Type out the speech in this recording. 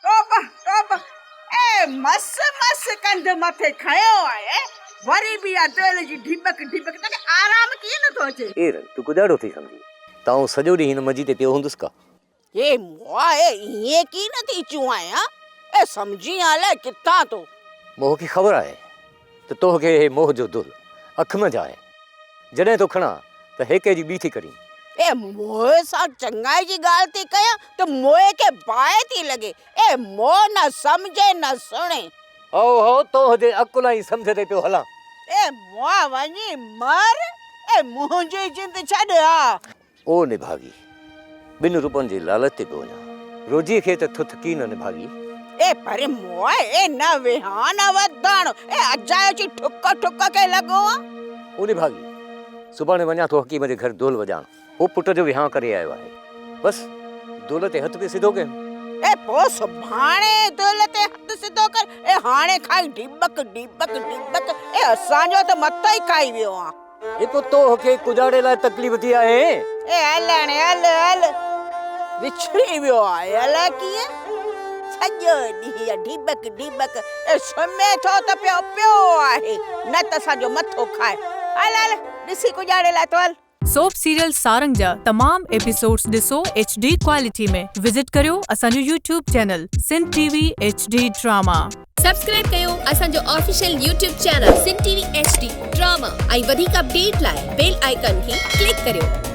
توبه توبه اي مس مس ڪنڌ مٿي کنيو آهي وري به اها دهل جي ڍيٻڪ ڍيٻڪ توکي آرام ڪيئن نٿو اچي. اي رن تون ڪڄاڙو ٿي سمجهين ته آئون سڄو ڏينهن هن منجي تي پيو هوندس ڪا. اي مئا اي ائين ڪيئن نه ٿي چوانء ها اي سمجهين الائي ڪٿان ٿو. موهه کي خبر آهي ته توکي هي موهه جو دهل اک منجهه آهي. جڏهن ٿو کڻان ته هيڪي جي ٻي ٿي ڪرين. اي موهه سان چڱائي جي ڳالهه ٿي ڪيان ته موهه کي باهه ٿي لڳي. اي موهه نه سمجهي نه سڻي. هائو هائو تنهن جي عقل ۽ سمجهه تي پيو هلان. اي موهه وڃي مر، اي منهنجي جند ڇڏ ها. او نڀاڳي، ٻن روپين جي لالچ تي پيو وڃان. روجيء کي ته ٿٿ ڪي نه نڀاڳي. اي پر موء، اي نه ويهان نه وڌان، اي اجايو اچي ٺڪ ٺڪ کي لڳو آن. او نڀاڳي، سڀاڻي وڃان ٿو حڪيم جي گهر دهل وڄائڻ. هو پٽ جو وهانء ڪري آيو آهي. بس دهل تي هٿ به سڌو ڪيم. اي پوء سڀاڻي دهل تي هٿ سڌو ڪر، اي هاڻي کان ئي ڍيٻڪ ڍيٻڪ ڍيٻڪ، اي اسان جو ته مٿو ئي کائي ويو آن. اي پوء تو کي ڪڄاڙي لاء تڪليف ٿي آهي؟ اي هل هاڻي هل هل. وڇڙي ويو آهي الائي ڪيئن. سڄو ڏينهن اها ڍيٻڪ ڍيٻڪ. اي سمهي ٿو ته پيو پيو آهي نه ته اسان جو مٿو کائي. هل هل ڏسي ڪڄاڙي لاء ٿو هل. سوپ سيريل سارنگ جا تمام ايپيسوڊز ڏسو ايڇ ڊي ڪوالٽي ۾ وزٽ ڪريو اسان جو YouTube channel Sindh T V H D drama. Subscribe ڪيو اسان جو official YouTube channel Sindh T V H D drama ۽ وڌيڪ اپڊيٽ لاء بيل آئيڪان کي ڪلڪ ڪريو.